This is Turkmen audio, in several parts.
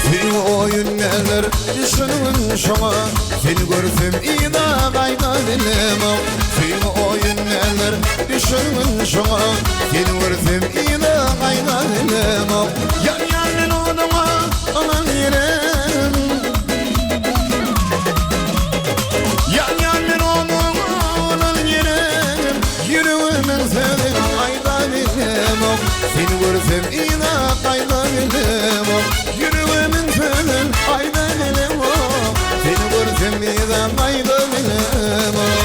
Söýgi oýun däldir, düşüngin şoňa, Seni görsem yza gaýda bilemok. Söýgi oýun däldir, düşüngin şoňa, Seni görsem yza gaýda bilemok. Ýanýan men oduňa ynan ýerim. Ýanýan men oduňa ynan ýerim. Ýüregimiň sözün aýda bilemok. Seni görsem yza gaýda bilemok. Ýüregimiň sözün aýda bilemok. Seni görsem yza gaýda bilemok.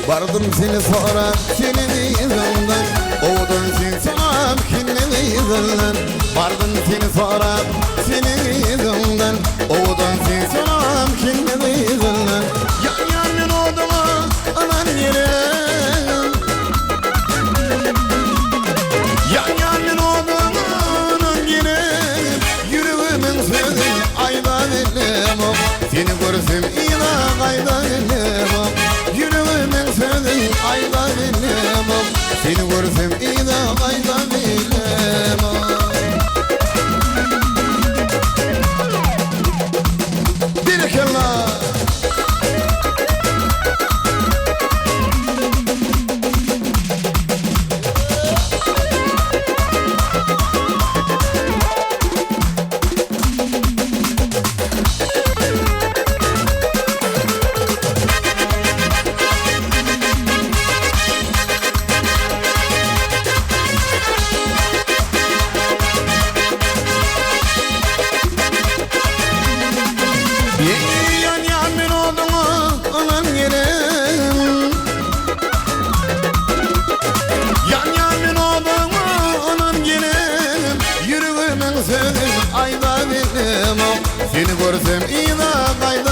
Bardym seni sorap seniň yzyňdan Owadan sen sorap kimniň yzyndan Bardym seni sorap seniň yzyňdan Owadan sen sorap kimniň yzyndan Ýanýan men oduňa ynan ýerim Ýanýan men oduňa ynan ýerim Ýüregimiň sözün aýda bilemok Seni görsem yza gaýda bilemok Ýüregimiň sözün aýda bilemok Seni görsem yza gaýda bilemok Berekella! Ýanýan men oduňa ynan gerek. Ýanýan men oduňa ynan gelin Ýüregimiň sözün aýda bilemok Seni görsem yza gaýda.